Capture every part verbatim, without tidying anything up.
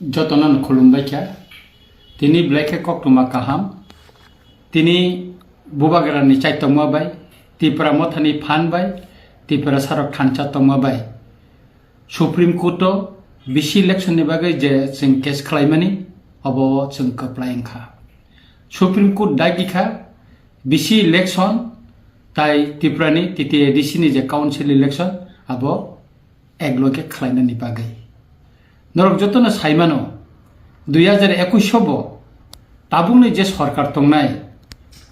Jotono khulumbai kha. Tini belai khe koktwma kaham. Tini Bubagrani chaitokma bai, Tipra Mothani phan bai, Tiprasarok thansa tongma bai Supreme Court o B C election ni bagwi je chwng case khlaimani, obo chwng kwplai wngkha. Supreme Court dagi kha B C election tai Tripura ni T T A D C ni je council election abo ek loge khlainani bagwi. Norok jotono sai mano, dui hajar ekush o bo tabukni je sorkar tongnai,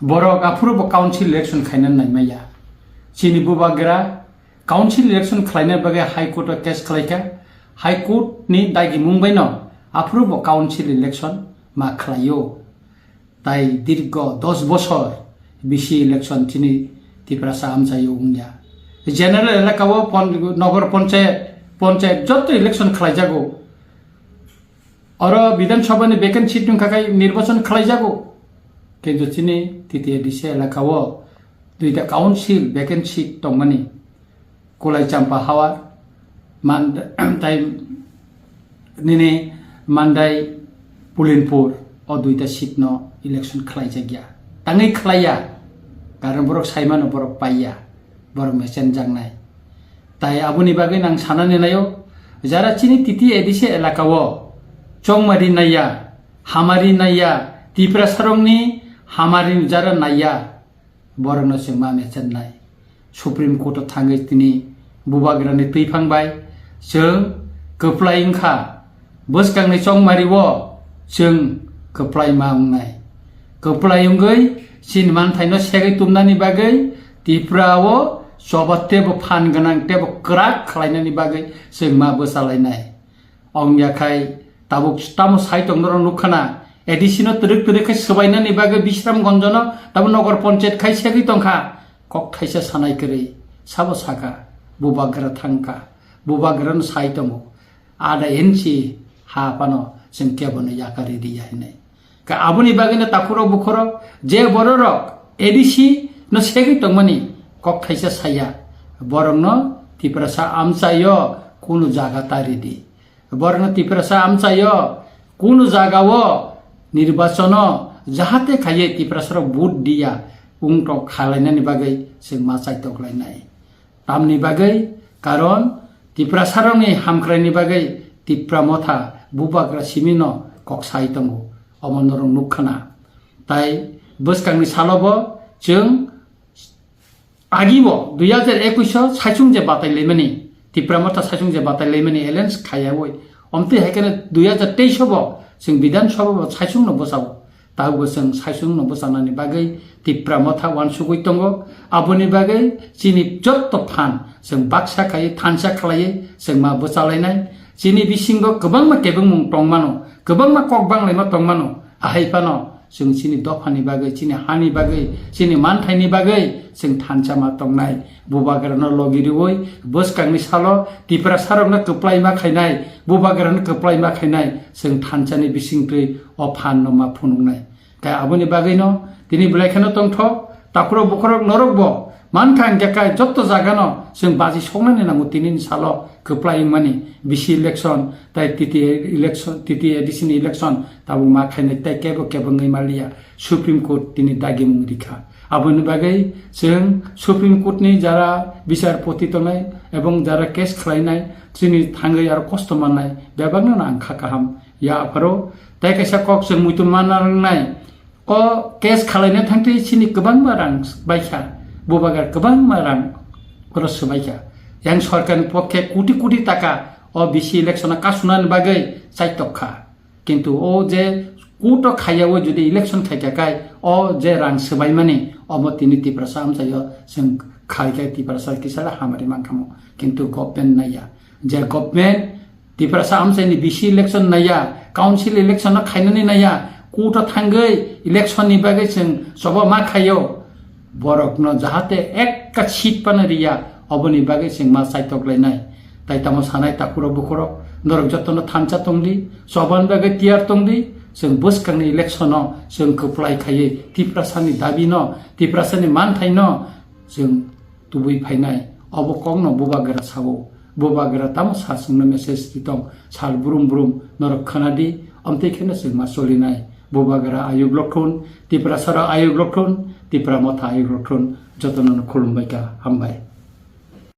borok aphuru bo council election khaina nai maya. Chini Bubagra council election khlaina bagwi High Court o case khlaikha. High Court ni dagimung baino aphuru bo council election ma khlaio. Tai dirgo dos bosor B C election chini Tiprasa amchaio wngya. General elaka o pon-, nogor ponchayat, ponchayat joto election khlaijago. Oro Bidhan Sabha ni vacant seat wngkha khai nirbachon khlaijago. Kintu chini T T A D C elaka o duita council vacant seat tongmani. Kulai Champa Hawar, Man-, tai nini Mandai Pulinpur o duita seat no election khlaijakya. Tangwi khlaiya, karon borok saimano borok paiya, borok mechenjaknai. Tai aboni bagwi nang sanani naio, jara chini T T A D C elaka o chongmari naiya, hamari naiya, Tiprasarokni hamari jara naiya, borokno chwng ma mechenai. Supreme Court o thangwi tini Bubagrani twiphang bai chwng kwplai wngkha. Bwskangni chongmari o chwng kwplai ma wngnai. Kwplai wngwi chini manthaino segwi tumnani bagwi Tripura o choba teibo phan gwnang teibo kwrak khlainani bagwi chwng ma bwchalainai. Ongya khai tabuk tamo sai tong norok nukha na, A D C no twrwk twrwk khai swbainani bagwi Bisramganj no tabuk nogor ponchayat khai segwi tongkha. Kok thaisa sanai kwrwi sabo saka, Bubagra thangkha, Bubagra no sai tongo, ada inchi ha phano chwng kebo no yakari riya hinwi. Ka aboni bagwi no takhurok bukhurok je bororok A D C no segwi tongmani kok thaisa saya, borokno Tiprasa amchaio kunu jaga ta ridi. Borokno Tiprasa amchaio kunu jagao nirbachono jahate khaiye Tiprasarok vote diya wngtok khalainani bagwi chwng ma chaitoklainai. Tamni bagwi, karon Tiprasarokni hamkraini bagwi Tipra Motha Bubagra simino kok sai tongo, omo norok nukha na. Tai bwskangni salobo chwng Agi bo dui hajar ekush o saichung je batai lemani, Tipra Motha saichung je batai lemani alliance khaiyawi. Omtwi hai kheno dui hajar teis o bo chwng Bidhan Sabha bo saichung no bwchao. Tabukbo chwng saichung no bwchanani bagwi Tipra Motha uansugwi tongo. Aboni bagwi chini jotto phan chwng baksa khaiwi thansa khlaiwi chwng ma bwchalainai. Chini bisingo kwbangma kebengmung tongmano, kwbangma kok banglaima tongmano. Ahai phano chwng chini dophani bagwi, chini hani bagwi, chini manthaini bagwi chwng thansa ma tongnai. Bubagrano logi riwi bwskangni salo Tiprasarokno kwplai ma khainai, Bubagrano kwplai ma khainai, chwng thansani bisingtwi o phanno ma phunuknai. Khe aboni bagwino tini belai kheno tongthok, takhurok bukhurok norokbo mankha hwnkhe kai jotto jagano chwng baji soknani nango tinini salo kwplai wngmani bisi election tai T T A election, T T A D C ni election tabuk ma khainai tei kebo kebo wngwi manliya, Supreme Court tini dagimung rikha. Aboni bagwi chwng Supreme Court ni jara bichar poti tongnai ebong jara case khlainai chini thangwi aro kosto mannai bebakno ang kha kaham ya apharo tei kaisa kok chwng muitu manna nangnai. O case khalaina thangtwi chini kwbangma rang baikha, Bubagra kwbangma rang oro swbaikha. Yang sorkarni pokhe koti koti taka o bisi election o kasunani bagwi chaitok kha. Kintu o je court o khaiya o jodi election khaikha khai o je rang swbaimani omo tini Tiprasa amchaio chwng khaikhai Tiprasa kisa hamari mankhamu. Kintu government naiya. Je government Tiprasa amchaini bisi election naiya, council election no khainani naiya, court o thangwi election ni bagwi chwng choba ma khaio, borokno jahate ekka seat phano riya, oboni bagwi chwng ma chaitok lainai. Tai tamo sanai takhurok bukhurok, norok jotono thansa tongdi, chobani bagwi tiyar tongdi, chwng bwskangni election o chwng kwplai khaiwi Tiprasani dabi no, Tiprasani manthai no chwng tubui phainai, obo kokno Bubagra sao. Bubagra tamo sa chwngno message ri tong, sal brum brum norok khwnadi, omtwi kheno chwng ma solinai. Bubagra ayuk lokthun, Tiprasarok ayuk lokthun, Tipra Motha ayuk lokthun, jotono khulumbaikha, hambai.